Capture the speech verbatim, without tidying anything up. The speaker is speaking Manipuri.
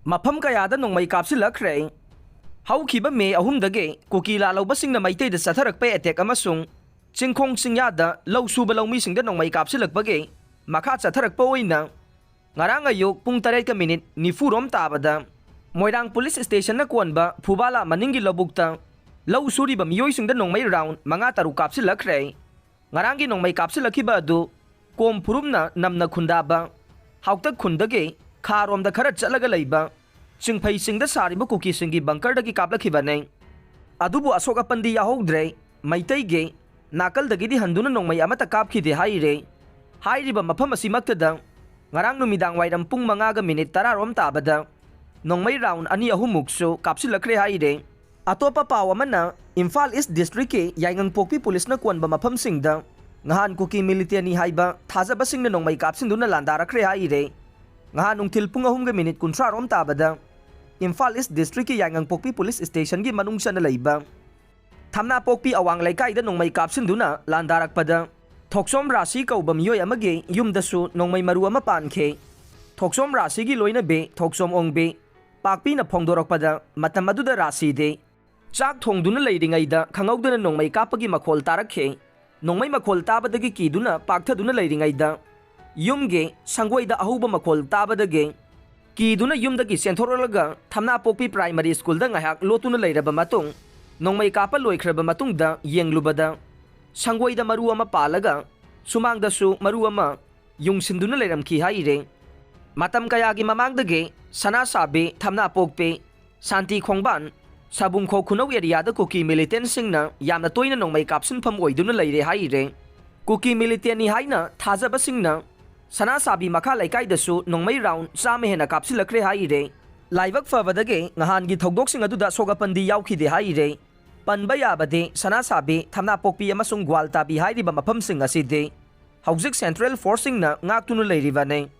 ꯃꯐꯝ ꯀꯌꯥꯗ ꯅꯣꯡꯃꯩ ꯀꯥꯞꯁꯤꯜꯂꯛꯈ꯭ꯔꯦ꯫ ꯍꯧꯈꯤꯕ ꯃꯦ ꯑꯍꯨꯝꯗꯒꯤ ꯀꯨꯀꯤ ꯂꯥꯜꯍꯧꯕꯁꯤꯡꯅ ꯃꯩꯇꯩꯗ ꯆꯠꯊꯔꯛꯄ ꯑꯦꯇꯦꯛ ꯑꯃꯁꯨꯡ ꯆꯤꯡꯈꯣꯡ ꯆꯤꯡꯌꯥꯗ ꯂꯧ ꯁꯨꯕ ꯂꯧꯃꯤꯁꯤꯡꯗ ꯅꯣꯡꯃꯩ ꯀꯥꯞꯁꯤꯜꯂꯛꯄꯒꯤ ꯃꯈꯥ ꯆꯠꯊꯔꯛꯄ ꯑꯣꯏꯅ ꯉꯔꯥꯡ ꯑꯌꯨꯛ ꯄꯨꯡ ꯇꯔꯦꯠꯀ ꯃꯤꯅꯤꯠ ꯅꯤꯐꯨꯔꯣꯝ ꯇꯥꯕꯗ ꯃꯣꯏꯔꯥꯡ ꯄꯨꯂꯤꯁ ꯁ꯭ꯇꯦꯁꯟꯅ ꯀꯣꯟꯕ ꯐꯨꯕꯥꯂꯥ ꯃꯅꯤꯡꯒꯤ ꯂꯧꯕꯨꯛꯇ ꯂꯧ ꯁꯨꯔꯤꯕ ꯃꯤꯑꯣꯏꯁꯤꯡꯗ ꯅꯣꯡꯃꯩ ꯔꯥꯎꯟ ꯃꯉꯥ ꯇꯔꯨꯛ ꯀꯥꯞꯁꯤꯜꯂꯛꯈ꯭ꯔꯦ꯫ ꯉꯔꯥꯡꯒꯤ ꯅꯣꯡꯃꯩ ꯀꯥꯞꯁꯤꯜꯂꯛꯈꯤꯕ ꯑꯗꯨ ꯀꯣꯝ ꯐꯨꯔꯨꯝꯅ ꯅꯝꯅ ꯈꯨꯟꯗꯥꯕ ꯍꯥꯎꯇꯛ ꯈꯨꯟꯗꯒꯤ ꯈꯥꯔꯣꯝꯗ ꯈꯔ ꯆꯠꯂꯒ ꯂꯩꯕ ꯆꯤꯡꯐꯩ ꯆꯤꯡꯗ ꯁꯥꯔꯤꯕ ꯀꯨꯀꯤꯁꯤꯡꯒꯤ ꯕꯪꯀꯔꯗꯒꯤ ꯀꯥꯞꯂꯛꯈꯤꯕꯅꯤ꯫ ꯑꯗꯨꯕꯨ ꯑꯁꯣꯛ ꯑꯄꯟꯗꯤ ꯌꯥꯎꯍꯧꯗ꯭ꯔꯦ꯫ ꯃꯩꯇꯩꯒꯤ ꯅꯥꯀꯜꯗꯒꯤꯗꯤ ꯍꯟꯗꯨꯅ ꯅꯣꯡꯃꯩ ꯑꯃꯠꯇ ꯀꯥꯞꯈꯤꯗꯦ ꯍꯥꯏꯔꯤ꯫ ꯍꯥꯏꯔꯤꯕ ꯃꯐꯝ ꯑꯁꯤꯃꯛꯇꯗ ꯉꯔꯥꯡ ꯅꯨꯃꯤꯗꯥꯡ ꯋꯥꯏꯔꯝ ꯄꯨꯡ ꯃꯉꯥꯒ ꯃꯤꯅꯤꯠ ꯇꯔꯥꯔꯣꯝ ꯇꯥꯕꯗ ꯅꯣꯡꯃꯩ ꯔꯥꯎꯟ ꯑꯅꯤ ꯑꯍꯨꯝꯃꯨꯛꯁꯨ ꯀꯥꯞꯁꯤꯜꯂꯛꯈ꯭ꯔꯦ ꯍꯥꯏꯔꯤ꯫ ꯑꯇꯣꯞꯄ ꯄꯥꯎ ꯑꯃꯅ, ꯏꯝꯐꯥꯜ ꯏꯁ ꯗꯤꯁꯇ꯭ꯔꯤꯛꯀꯤ ꯌꯥꯏꯉꯪꯄꯣꯛꯄꯤ ꯄꯨꯂꯤꯁꯅ ꯀꯣꯟꯕ ꯃꯐꯝꯁꯤꯡꯗ ꯉꯍꯥꯟ ꯀꯨꯀꯤ ꯃꯤꯂꯤꯇꯦꯟꯅꯤ ꯍꯥꯏꯕ ꯊꯥꯖꯕꯁꯤꯡꯅ ꯅꯣꯡꯃꯩ ꯀꯥꯞꯁꯤꯟꯗꯨꯅ ꯂꯥꯟꯗꯥꯔꯛꯈ꯭ꯔꯦ ꯍꯥꯏꯔꯤ꯫ ꯉꯍꯥꯟ ꯅꯨꯡꯊꯤꯜ ꯄꯨꯡ ꯑꯍꯨꯝꯒ ꯃꯤꯅꯤꯠ ꯀꯨꯟꯊ꯭ꯔꯥꯔꯣꯝ ꯇꯥꯕꯗ ꯏꯝꯐꯥꯜ ꯏꯁ ꯗꯤꯁꯇ꯭ꯔꯤꯛꯀꯤ ꯌꯥꯏꯉꯪꯄꯣꯛꯄꯤ ꯄꯨꯂꯤꯁ ꯁ꯭ꯇꯦꯁꯟꯒꯤ ꯃꯅꯨꯡ ꯆꯟꯅ ꯂꯩꯕ ꯊꯝꯅꯥꯄꯣꯛꯄꯤ ꯑꯋꯥꯡ ꯂꯩꯀꯥꯏꯗ ꯅꯣꯡꯃꯩ ꯀꯥꯞꯁꯤꯟꯗꯨꯅ ꯂꯥꯟꯗꯥꯔꯛꯄꯗ ꯊꯣꯛꯆꯣꯝ ꯔꯥꯁꯤ ꯀꯧꯕ ꯃꯤꯑꯣꯏ ꯑꯃꯒꯤ ꯌꯨꯝꯗꯁꯨ ꯅꯣꯡꯃꯩ ꯃꯔꯨ ꯑꯃ ꯄꯥꯟꯈꯤ꯫ ꯊꯣꯛꯆꯣꯝ ꯔꯥꯁꯤꯒꯤ ꯂꯣꯏꯅꯕꯤ ꯊꯣꯛꯆꯣꯝ ꯑꯣꯡꯕꯤ ꯄꯥꯛꯄꯤꯅ ꯐꯣꯡꯗꯣꯔꯛꯄꯗ, ꯃꯇꯝ ꯑꯗꯨꯗ ꯔꯥꯁꯤꯗꯤ ꯆꯥꯛ ꯊꯣꯡꯗꯨꯅ ꯂꯩꯔꯤꯉꯩꯗ ꯈꯪꯍꯧꯗꯅ ꯅꯣꯡꯃꯩ ꯀꯥꯞꯄꯒꯤ ꯃꯈꯣꯜ ꯇꯥꯔꯛꯈꯤ꯫ ꯅꯣꯡꯃꯩ ꯃꯈꯣꯜ ꯇꯥꯕꯗꯒꯤ ꯀꯤꯗꯨꯅ ꯄꯥꯛꯊꯗꯨꯅ ꯂꯩꯔꯤꯉꯩꯗ ꯌꯨꯝꯒꯤ ꯁꯪꯒꯣꯏꯗ ꯑꯍꯧꯕ ꯃꯈꯣꯜ ꯇꯥꯕꯗꯒꯤ ꯀꯤꯗꯨꯅ ꯌꯨꯝꯗꯒꯤ ꯆꯦꯟꯊꯣꯔꯛꯂꯒ ꯊꯝꯅꯥꯄꯣꯛꯄꯤ ꯄ꯭ꯔꯥꯏꯃꯔꯤ ꯁ꯭ꯀꯨꯜꯗ ꯉꯥꯏꯍꯥꯛ ꯂꯣꯠꯇꯨꯅ ꯂꯩꯔꯕ ꯃꯇꯨꯡ, ꯅꯣꯡꯃꯩ ꯀꯥꯞꯄ ꯂꯣꯏꯈ꯭ꯔꯕ ꯃꯇꯨꯡꯗ ꯌꯦꯡꯂꯨꯕꯗ ꯁꯪꯒꯣꯏꯗ ꯃꯔꯨ ꯑꯃ ꯄꯥꯜꯂꯒ ꯁꯨꯃꯥꯡꯗꯁꯨ ꯃꯔꯨ ꯑꯃ ꯌꯨꯡꯁꯤꯟꯗꯨꯅ ꯂꯩꯔꯝꯈꯤ ꯍꯥꯏꯔꯦ꯫ ꯃꯇꯝ ꯀꯌꯥꯒꯤ ꯃꯃꯥꯡꯗꯒꯤ ꯁꯅꯥꯁꯥꯕꯤ, ꯊꯝꯅꯥꯄꯣꯛꯄꯤ, ꯁꯥꯟꯇꯤ ꯈꯣꯡꯕꯥꯟ, ꯁꯥꯕꯨꯡꯈꯣꯛ ꯈꯨꯅꯧ ꯑꯦꯔꯤꯌꯥꯗ ꯀꯨꯀꯤ ꯃꯤꯂꯤꯇꯦꯟꯁꯤꯡꯅ ꯌꯥꯝꯅ ꯇꯣꯏꯅ ꯅꯣꯡꯃꯩ ꯀꯥꯞꯁꯤꯟꯐꯝ ꯑꯣꯏꯗꯨꯅ ꯂꯩꯔꯦ ꯍꯥꯏꯔꯦ꯫ ꯀꯨꯀꯤ ꯃꯤꯂꯤꯇꯦꯟꯅꯤ ꯍꯥꯏꯅ ꯊꯥꯖꯕꯁꯤꯡꯅ ꯁꯅꯥꯁꯥꯕꯤ ꯃꯈꯥ ꯂꯩꯀꯥꯏꯗꯁꯨ ꯅꯣꯡꯃꯩ ꯔꯥꯎꯟ ꯆꯥꯝꯃ ꯍꯦꯟꯅ ꯀꯥꯞꯁꯤꯜꯂꯛꯈ꯭ꯔꯦ ꯍꯥꯏꯔꯦ꯫ ꯂꯥꯏꯕꯛ ꯐꯕꯗꯒꯤ ꯉꯍꯥꯟꯒꯤ ꯊꯧꯗꯣꯛꯁꯤꯡ ꯑꯗꯨꯗ ꯑꯁꯣꯛ ꯑꯄꯟꯗꯤ ꯌꯥꯎꯈꯤꯗꯦ ꯍꯥꯏꯔꯦ꯫ ꯄꯟꯕ ꯌꯥꯕꯗꯤ ꯁꯅꯥꯁꯥꯕꯤ, ꯊꯝꯅꯥꯄꯣꯛꯄꯤ ꯑꯃꯁꯨꯡ ꯒ꯭ꯋꯥꯜꯇꯥꯕꯤ ꯍꯥꯏꯔꯤꯕ ꯃꯐꯝꯁꯤꯡ ꯑꯁꯤꯗꯤ ꯍꯧꯖꯤꯛ ꯁꯦꯟꯇ꯭ꯔꯦꯜ ꯐꯣꯔꯁꯁꯤꯡꯅ ꯉꯥꯛꯇꯨꯅ ꯂꯩꯔꯤꯕꯅꯤ꯫